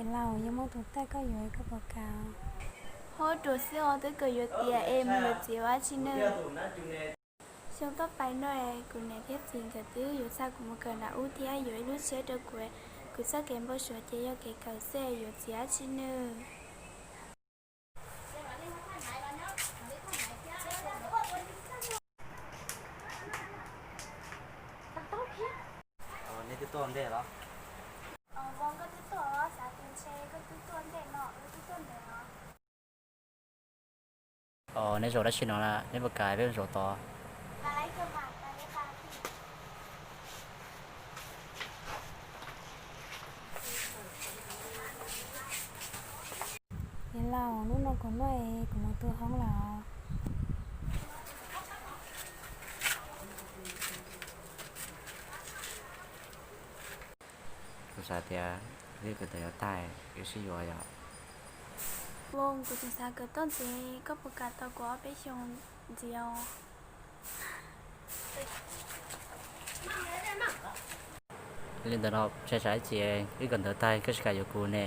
Niam laus, yog muaj tus thawj koj yuav koj puas kam? Hub, ruam xwb os, twb kawm yuav tiav es mus yuav txiv ua dab tsi nawb? Xyoo tuaj pais no es kuv niam thiab txiv nkawd twb yuav xa kuv mus kawm nram ub thiab yuav ib lub tsheb rau kuv, kuv txoj kev npau suav ces yog kev kawm xwb, yuav txiv dab tsi nawb? Nej twb tuaj ntej los? Os, nej zaum dab tsi no na, nej puas kam peb mus zaum tod? Niam laus, hnub no kuv noj es kuv mus tu hoob lawm. Kuv xav tias wb kawm ntawv yuav tag wb sib yuav yom. Voos, kuv tseem xav kawm tuaj ntxiv, koj puas kam tos kuv ob peb xyoos ntxiv os? Li ntawd los ntshai tsam ib chim wb kawm ntawv tag koj tsis kam yuav kuv ne.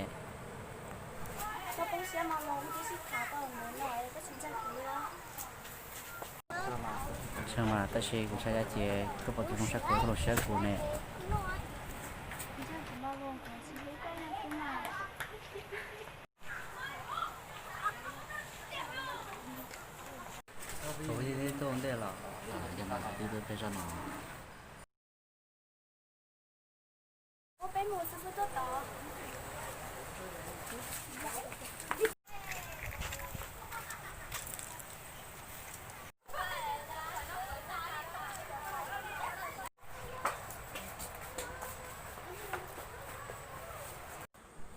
Tsis mas, tab sis kuv ntshai ib chim koj puas tu zoo sab kuv, koj los siab kuv ne. Ua, tuaj ntej los, yog mas tib peb zoj no.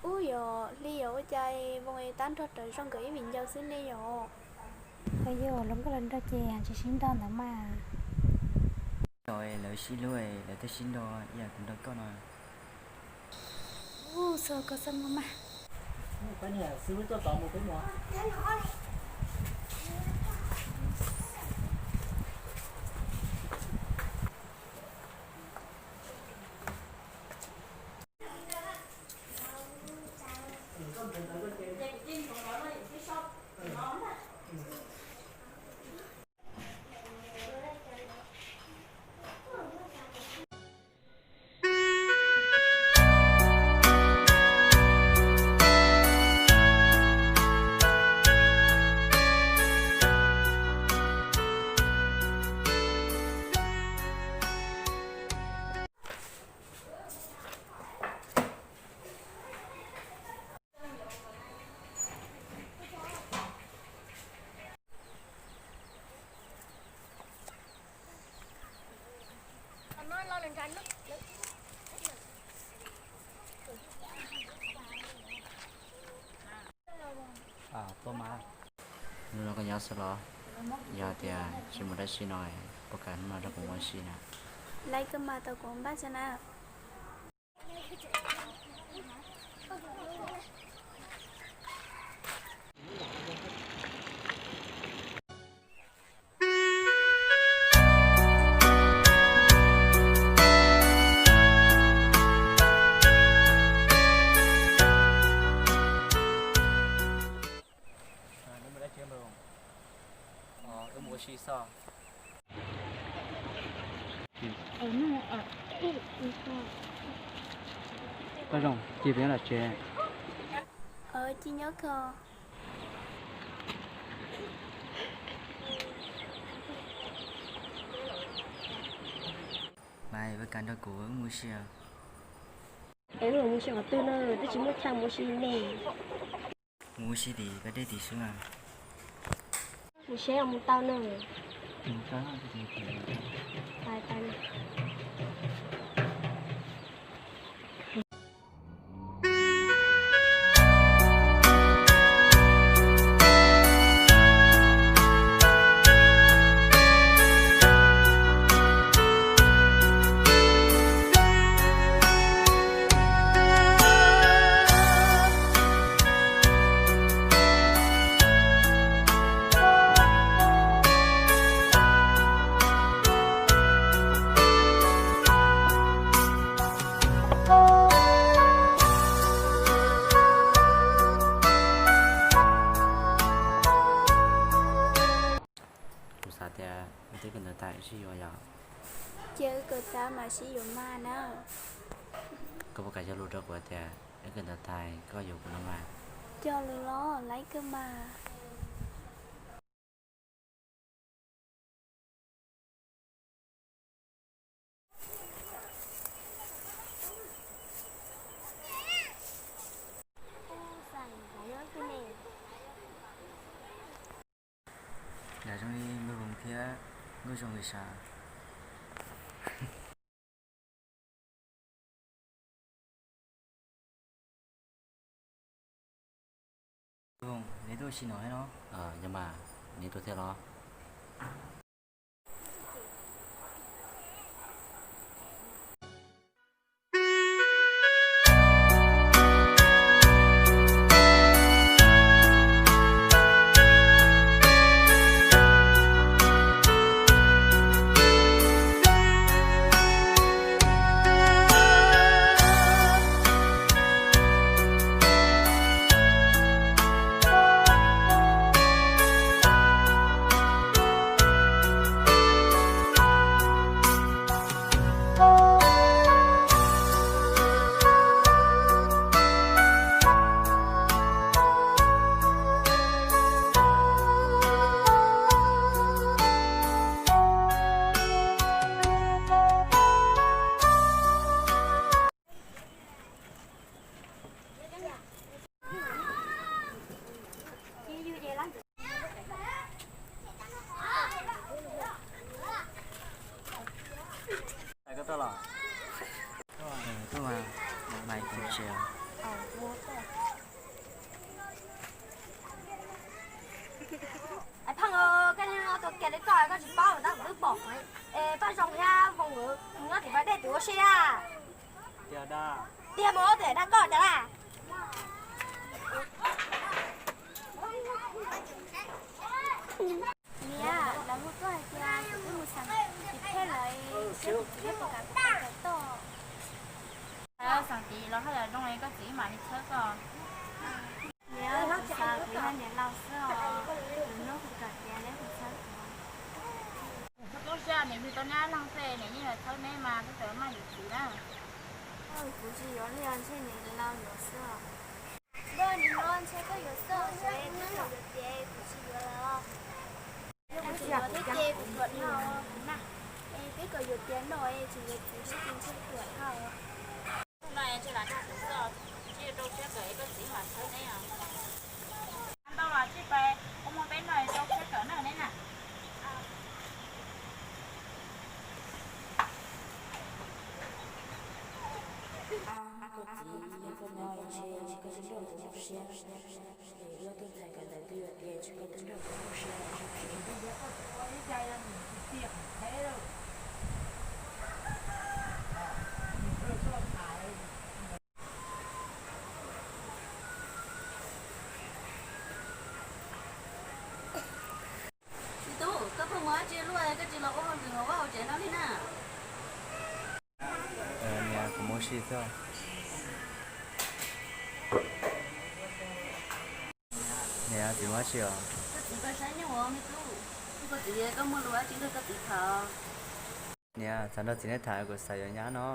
Ub, yog li yog ua cas Voos es tab nrog rawv zoo nkawd ib viv ncaus xwb ne yom? Yog lub nkauj lub nraug ces tsis sib nrog ntawd mas. Lawv sib hlub, lawv twb sib nrog ib yam kuv nrog koj no. Ub, txog koj txaj muag mas. Hnub no koj nyob xwb los? Yog tias tsis muaj dab tsi no, puas kam hnub no nrog kuv ua si na? Laiv koj mas tau kuv npaj tso na. Koj zoo, cia peb nyob tom tsev. Cia nyob koj. Mas puas kam nrog kuv wb mus ua si? Es wb mus ua si qhov twg na, twb tsis muaj chaw mus ua si ne. Mus ua si tim pas dej tim xwb mas. Mus seb mus tau na. Sib yuav mas na. Koj puas kam cog lus rau kuv tias wb kawm ntawv tag koj yuav kuv no mas? Cog lus los laib kawg mas. Yam zoo li Nkauj Voos thiab Nkauj Zoo li sav. Nkauj Voos, neb tuaj ua si no thiab no? Yog mas, neb tuaj thiab los? Koj tuaj los? Tuaj mas, mas kuv tsev. Pheej, koj tus kiag li koj, koj tsis paub tab kuv twb pom. Es Paj Zoo thiab Voos nkawd mus nyob tim pas dej tim ua si a. Tiag mas, tus dag koj cas lawm? Niam, lawv hu tuaj hais tias kuv twb mus xeem txiv Thej lawm, seb kuv txiv Thej puas kam kuv pais kawm toj. Xeem txiv los haj yam zoo li koj txiv mam li txhawb koj. Niam, kuv xav kuv yog niam laus xwb os, lwm hnub kuv kawm tiav neb kuj txhawb kuv. Lub sij hawm niam yug tau neb ob leeg xwb niam yeej yuav txhawb neb mas, tab sis maj yuav txiv na. Kuv tsis yuav li os, ntshe niam laus yuav xwb os. Nkauj, nim no ntshe koj yuav xwb os, kuv yuav tiav kuv tsis yuav lawm os. Yog kuv tsis yuav thiab ces kuv tuam dhau na. Es peb kom yuav tiav no es tsis yuav txiv sib tis ntshe tuam dhau. No es ntshe lam dag kuv xwb os, tsis yuav rau siab kawm es koj txiv mam txhawb neb os. Ntau los tsis pais ua mov peb no es rau siab kawm na neb na. Koj txiv, yog koj no ntshe koj tsis nrog kuv lub siab. Yog tuaj txhais kawm ntawv twb yuav tiav, ntshe koj tsis nrog kuv lub siab. Txiv tub, koj pheej mus dab tsi luaj, koj tsis los ua hauj lwm hauv vaj hauv tsev no li na? Niam, kuv mus ua si xwb. Niam, txiv mus dab tsi os? Koj txiv koj saib nyuj os me tub. Koj txiv, koj muaj lus dab tsi nrog koj txiv tham? Niam, xav nrog txiv neb tham, kuv xav yuav nyab no.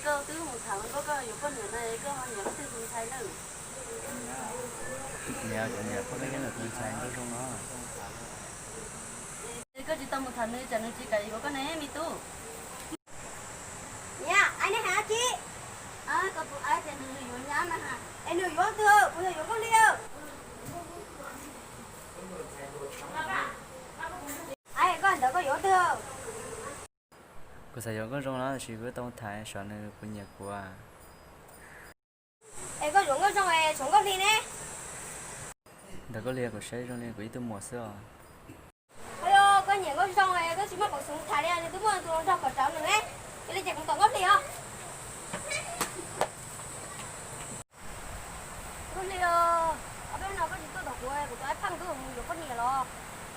Koj twb mus tham hluas nkauj, koj yuav poj niam na, koj ho nyiam leej twg tus ntxhais na? Niam, kuv nyiam poj kab yeeb tus ntxhais Nkauj Zoo no. Koj tsis tau mus tham nws, tsam nws tsis kam yuav koj ne me tub. Niam, aib neb hais dab tsi? Koj tus aib tias nws yuav nyab na. Es nws yuav twg? Kuv yog yuav Nkauj Hli. Aib, koj ntawd koj yuav twg? Kuv xav yuav Nkauj Zoo no, tab sis kuv tsis tau tham, xyov nws puas nyiam kuv. Es koj yuav Nkauj Zoo es tshuav Nkauj Hli ne? Ntawm Nkauj Hli kuv saib zoo li kuv ib tug muam xwb os. Ua li, koj nyiam Nkauj Zoo es koj tsis muaj peev xwm tham li, nws twb muaj tus hluas nraug kom rau nws ne. Yog li ces kuv tom Nkauj Hli os. Nkauj Hli, ob peb hnub no koj tsis tuaj tom kuv, kuv tus aib Pheej twb mus yuav poj niam los.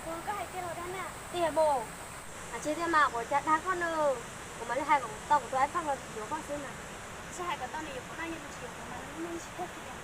Koj hais tiag los dag na? Tiag mas. Hais tiag mas, kuv cas dag koj na. Kuv mam li hais kom tau kuv tus aib Pheej los yuav koj xwb mas. Tsis hais kom tau nws yuav kuv no, yog nws tsis yuav kuv mas nws yeej tsis tuaj kiag.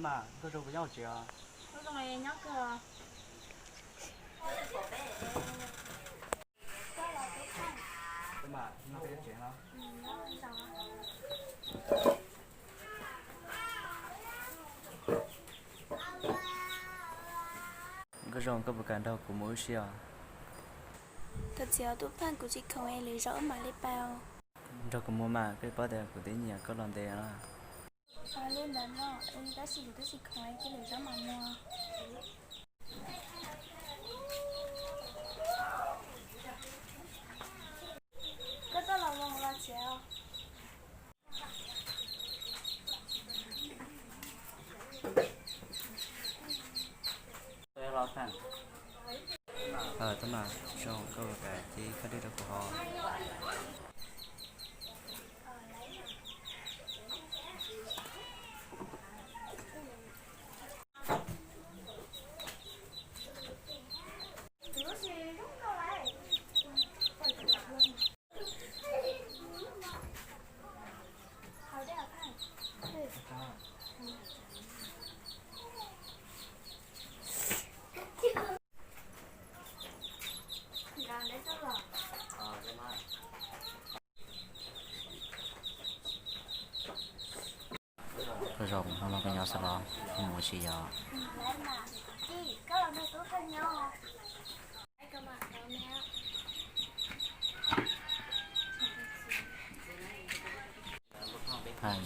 Mas koj zoo puas nyob hauv tsev os? Koj zoo nyob kawg. Koj zoo, koj puas kam nrog kuv mus wb si os? Thov txim os Tub Pheej, kuv tsis khoom es lwm zaus wb mam li pais. Nrog kuv mus mas, koj paub tias kuv twb nyiam koj los ntev lawm. Li ntawd no, tab sis kuv twb tsis khoom es lwm zaus mam mus. Koj tuaj los mus los tsev. Tub Mas, zoo koj kam cia ib khob dej rau kuv haus. Koj zoo, hnub no koj nyob xwb los, kuv mus ua si yom.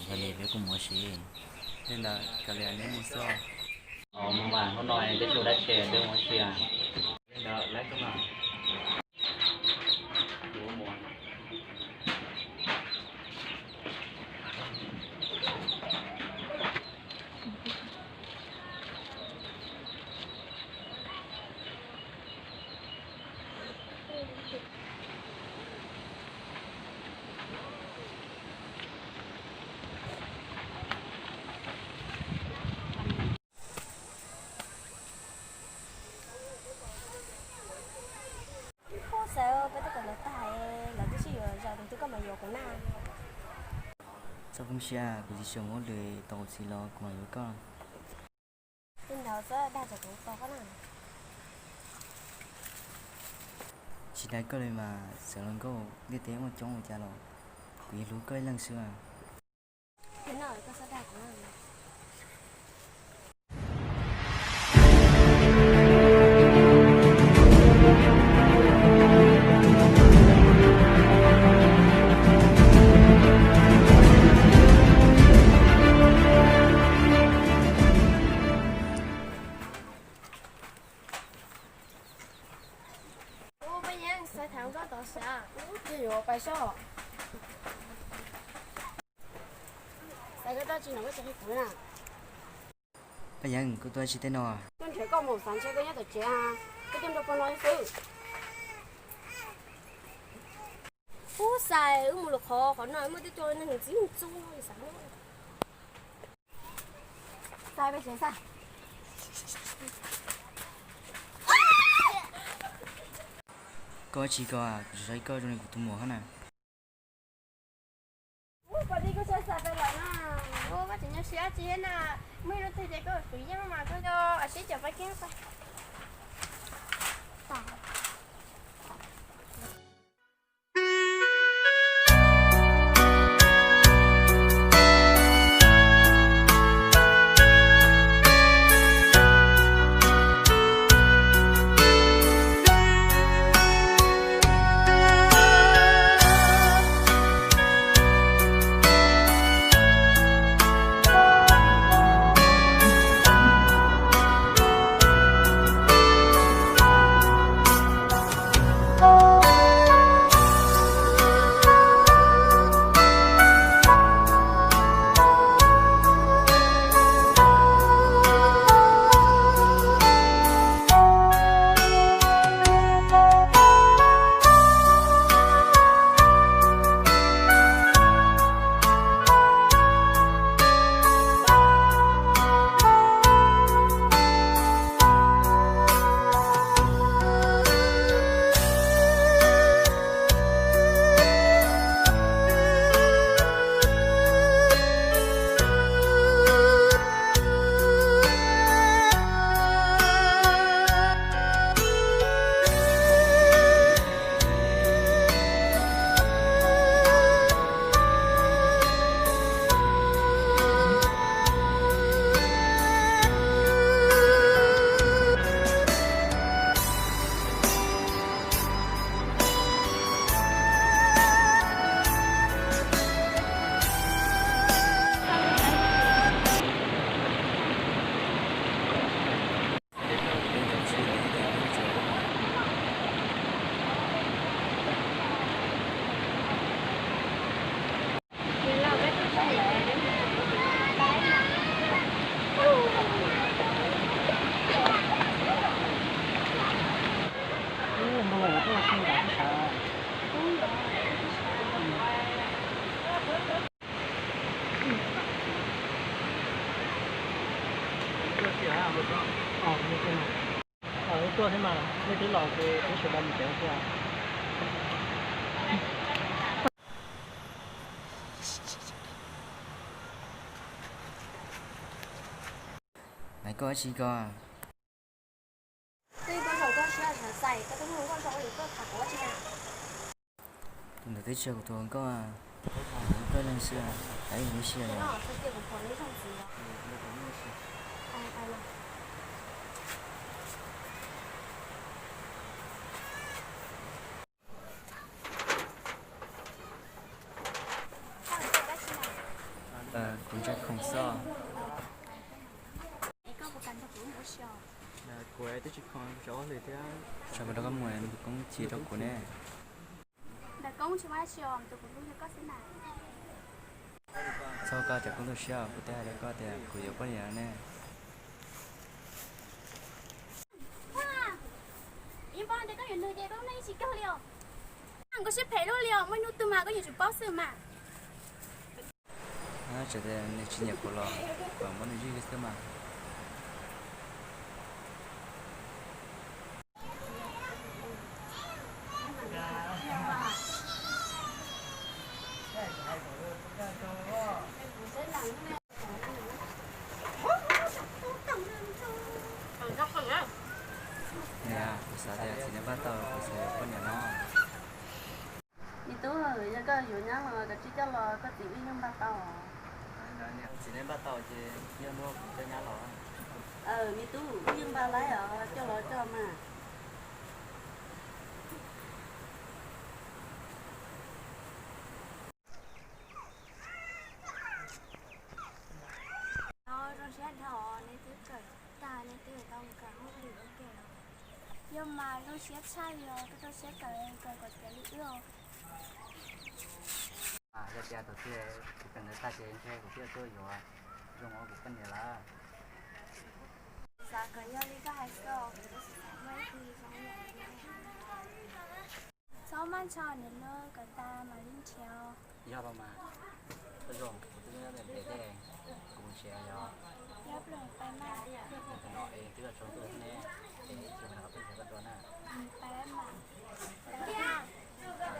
Yog li peb kuj mus ua si. Li ntawd kav liam neb mus xwb. Mus mas, hnub no peb tsis ua dab tsi, peb mus ua si. Li ntawd lawv kuj mas. Ub, xav peb tuaj kom lawv tag, lawv twb sib yuav zos tus twg koj mam yuav kuv na. Txhob poob siab, kuv tsis xyaum muab lwm tau kuv txiv los kuv mam yuav koj. Li ntawd xwb dag tsam kuv tau koj na. Tsis dag koj li mas, txawm hluas nkauj ntiaj teb muaj coob ua cas los kuv yeej hlub koj ib leeg xwb mas. Li no koj txhob dag kuv na. Ub, Paj Yeeb, xav tham koj tod sav. Ub, ces yuav pais soj. Xav koj dab tsi no koj tsis qhia kuv na. Paj Yeeb, koj tuaj tsis teb no. Tuaj nrhiav koj mus xav ntshe koj nyob tom tsev, koj tuaj nrog pog no xwb. Ub, xav wb mus lwm qhov, qhov no muaj tej co neeg txi ntxub li xav. Xav peb tsev xav. Koj tsis koj, kuv tsis saib koj zoo li kuv tus muam hab na. Ub, pom li koj xav xav peb lawm na. Ub, koj tseem nyuaj siab tsi thiab na. Muaj ib hnub twg ces koj kuv yeej mas koj sib caum pab keeb pab. Nej twb los ces peb sawv daws mus tsev ua ke. Nais koj dab tsi koj? Tus ntawd twb tsis yog kuv tus hluas nkauj, koj leej xwb, kav ib sim. Kuv ntshai khoom xwb. Kuv twb tsis khoom, kuv tsis ob hlis thiab. Tsam kuv rov qab mus, tus koob chim rau kuv ne. Txhob koj cov koob tu siab, kuv twb hais rau koj tias kuv yuav poj niam ne. Koj siab phem luaj li os, muaj ib hnub twg mas koj yuav tsum paub xwb mas. Txawm tias nws tsis nyiam kuv los kuv muab nws zij li xwb mas. Niam, kuv xav tias txiv neej npaj tau kuv txhais poj niam no. Me tub, yog koj yuav nyab los koj tsij coj los koj txiv wb yeej npaj tau. Txiv neej npaj tau ces yog muab kuv coj nyab los. Me tub, wb yeej npaj laib os, coj los coj mas. Zoo siab dhau, nej twb kawm tag nej twb tau mus kawm hauj lwm ua ke los? Yog mas, zoo siab tshaj li os, koj txawj siab kawm, kawm kom tiav li wb os. Yog tias tus twg kuv kawm ntawv tag ces ntshe kuv thiaj tuaj yuav zoo ua kuv poj niam lawm. Xav kom yog li koj hais xwb os, kuv twb xav muaj ib tug zoo li koj. Txhob maj ntshaw, niam no kawm tas mam li nrhiav. Yog los mas, koj zoo, kuv twb nyob ntawm ntev thiab, kuv mus nrhiav yog. Yog, peb pais mas. Nim no es twb yuav tsaus ntuj thiab ne, es ib chim mam rov qab tuaj nrhiav koj dua na. Pais mas. Mus dab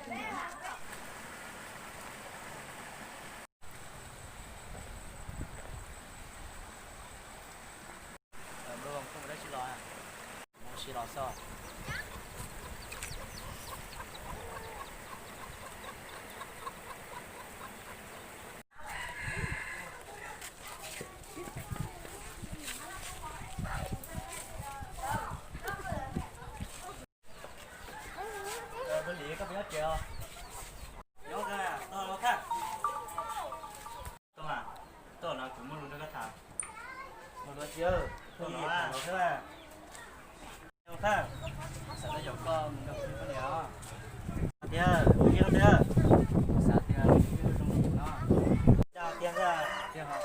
tsi los? Mus ua si los xwb. Lis, koj puas nyob tsev os? Nyob, koj los tham. Tuaj mas, tuaj no kuv muaj lus nrog koj tham. Muaj lus dab tsi? Tuaj no tham los xwb. Xav tau yaum koj mus nrog kuv poj niam os. Tiag, tiag. Xav tias wb zoo li no. Tiag, tiag. Tiag os.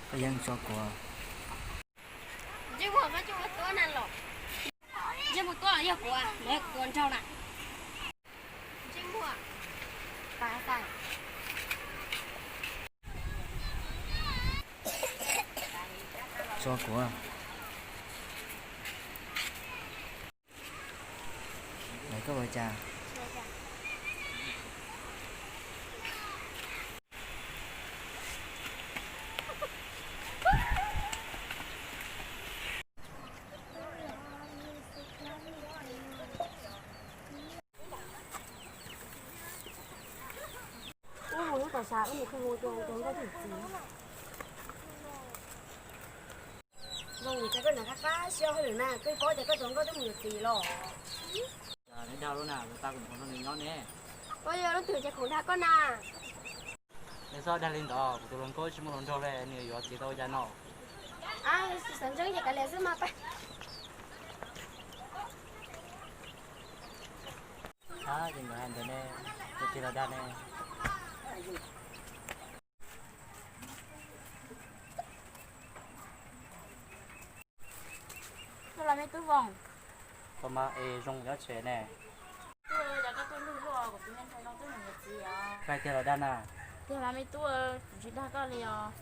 Koj yeej tso kuv. Ntsej muag, koj coj mus tuab na los. Ntsej muag tuab los yog kuv, lawv kuv ua nraug na. Ntsej muag. Tso kuv. Lawv koj ua cas? Wb mus lub tag sab wb mus qhia hu tus nkauj tus txiv. Zoo, cas koj hnav qab qab siab hauj lwm na, koj paub tias koj tus hluas nkauj twb mus yuav txiv los? Neb dag lub na, kuv tau kuv mus nrog nws nyob ne. Ua yog leej twg ces khoom dag koj na. Neb txhob dag li ntawd, kuv tus hluas nkauj tsis muaj hluas nraug li, nws yuav txiv tau ua cas no. Xav ntseeg ces kav liam xwb mas pab. Ab, ces nkawd hais ntawd ne, ces tig los dag ne. Koj los me tub Voos. Koj mas es zoo nyob tsev ne. Tub, cas koj tuaj lwj luaj, kuv tus me ntxhais no twb mus yuav txiv os. Koj hais tiag los dag na? Tiag mas me tub, kuv tsis dag koj li os.